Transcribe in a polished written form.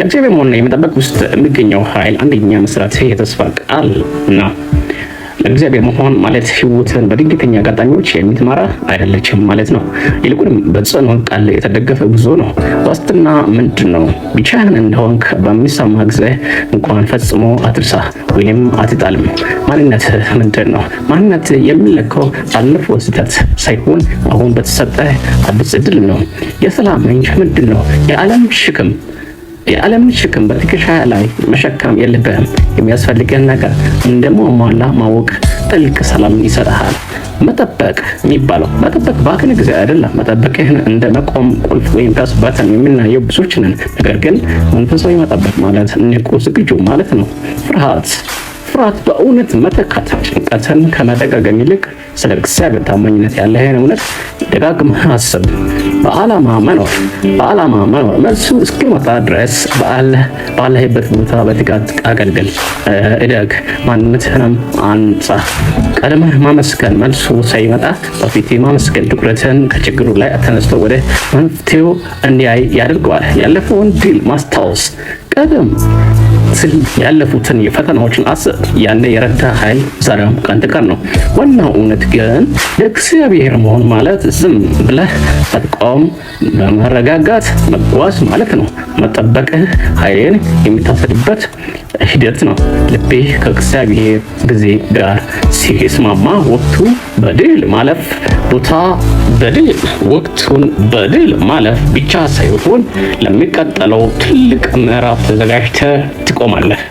የእግዚአብሔር መሆን የመጠበቅ ውስጥ የሚገኘው ኃይል አንደኛ መሰረት የተስፋ ቃል ነው። ለእግዚአብሔር መሆን ማለት ሕይወትን በድንገተኛ አጋጣሚዎች የምትመራ አይደለችም ማለት ነው። ይልቁንም በጽኑ ቃል የተደገፈ ጉዞ ነው። ዋስትና ምንድን ነው? ብቻህን እንደሆንክ በሚሰማ ጊዜ እንኳን ፈጽሞ አትርሳ ወይም አትጣልም። ማንነት ምንድን ነው? ማንነት የሚለካው ባለፈው ስህተት ሳይሆን አሁን በተሰጠ አዲስ እድል ነው። የሰላም ምንጭ ምንድን ነው? የዓለምን ሸክም በትከሻ ላይ መሸከም የለብህም። የሚያስፈልግህን ነገር እንደማሟላ ማወቅ ጥልቅ ሰላም ይሰጥሃል። መጠበቅ የሚባለው መጠበቅ ባክን ጊዜ አይደለም። መጠበቅህን እንደ መቆም ቁልፍ ወይም pause button የምናየው ብዙዎች ነን። ነገር ግን መንፈሳዊ መጠበቅ ማለት ንቁ፣ ዝግጁ ማለት ነው። ፍርሃት በእውነት መተካት፣ ጭንቀትን ከመደጋገም ይልቅ ስለ እግዚአብሔር ታማኝነት ያለህን እውነት ደጋግመህ አስብ። በዓላማ መኖር፣ መልሱ እስኪመጣ ድረስ ባለህበት ቦታ በትጋት አገልግል፣ እደግ፣ ማንነትህንም አንጻ። ቀድመህ ማመስገን፣ መልሱ ሳይመጣ በፊት ማመስገን ትኩረትህን ከችግሩ ላይ ተነስቶ ወደ መፍትሄው እንዲያይ ያደርገዋል። ያለፈውን ድል ማስታወስ፣ ቀደም ሲል ያለፉትን የፈተናዎችን አስብ። ያኔ የረዳ ኃይል ዛሬም ካንተ ጋር ነው። ዋናው እውነት ግን ለእግዚአብሔር መሆን ማለት ዝም ብለህ አትቆም፣ በመረጋጋት መጓዝ ማለት ነው። መጠበቅህ ኃይልን የምታሰድበት ሂደት ነው። ልብህ ከእግዚአብሔር ጊዜ ጋር ሲስማማ ወቅቱን በድል ማለፍ ብቻ ሳይሆን ለሚቀጥለው ትልቅ ምዕራፍ ተዘጋጅተህ ትቆማለህ።